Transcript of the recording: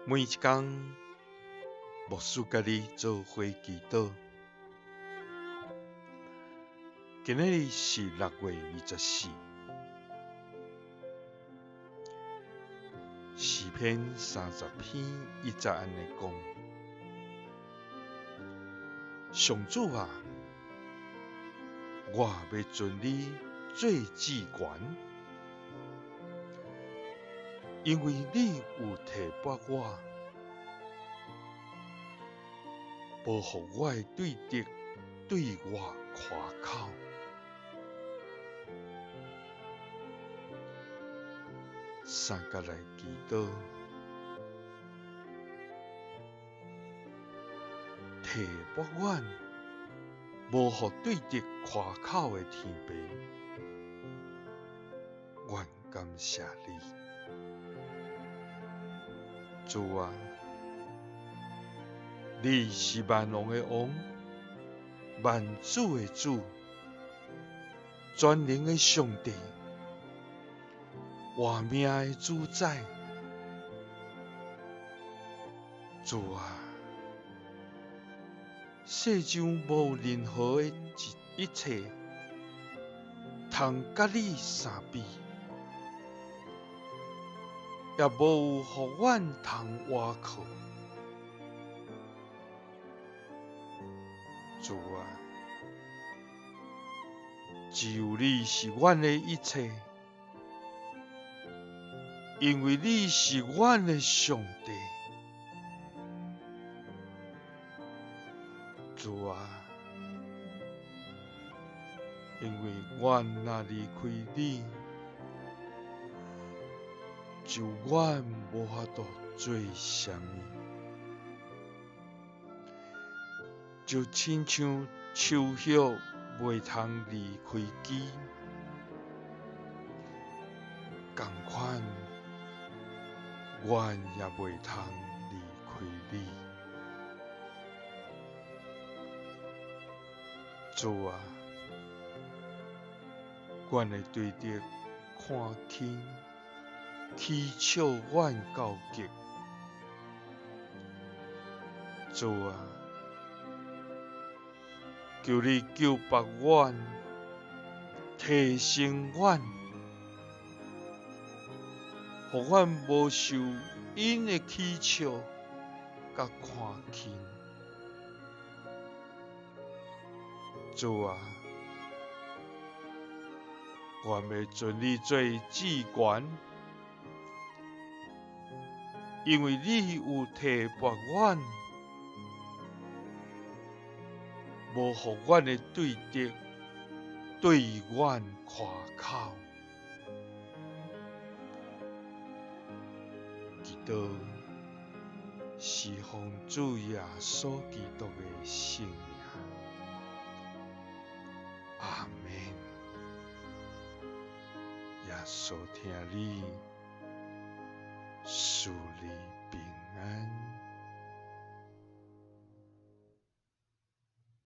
每一工，牧師佮你做伙祈禱。今仔日是6月24，詩篇30篇1節按呢講：上主啊，我欲尊你做至懸，因為你有提拔我，無予我的對敵對我誇口。三角來祈禱，提拔阮，無予對敵誇口的天父，阮感謝你，主啊，你是萬王的王，萬主的主，全能的上帝，活命的主宰。主啊，世上無任何的一切通佮你相比，也無有予阮通倚靠。主啊，只有你是阮的一切，因為你是阮的上帝。主啊，因為阮若離開你，就阮無法度做啥物，就親像樹葉袂通離開枝，仝款，阮也袂通離開你。主啊，阮的對敵看輕，恥笑阮到極。主啊，求你救拔阮，提升阮，予阮無受𪜶的恥笑佮看輕。主啊，阮欲尊你做至懸，因為你有提拔阮，無予阮的對敵對阮誇口。祈禱是奉主耶穌基督的聖名。阿們。耶穌疼你，賜你平安。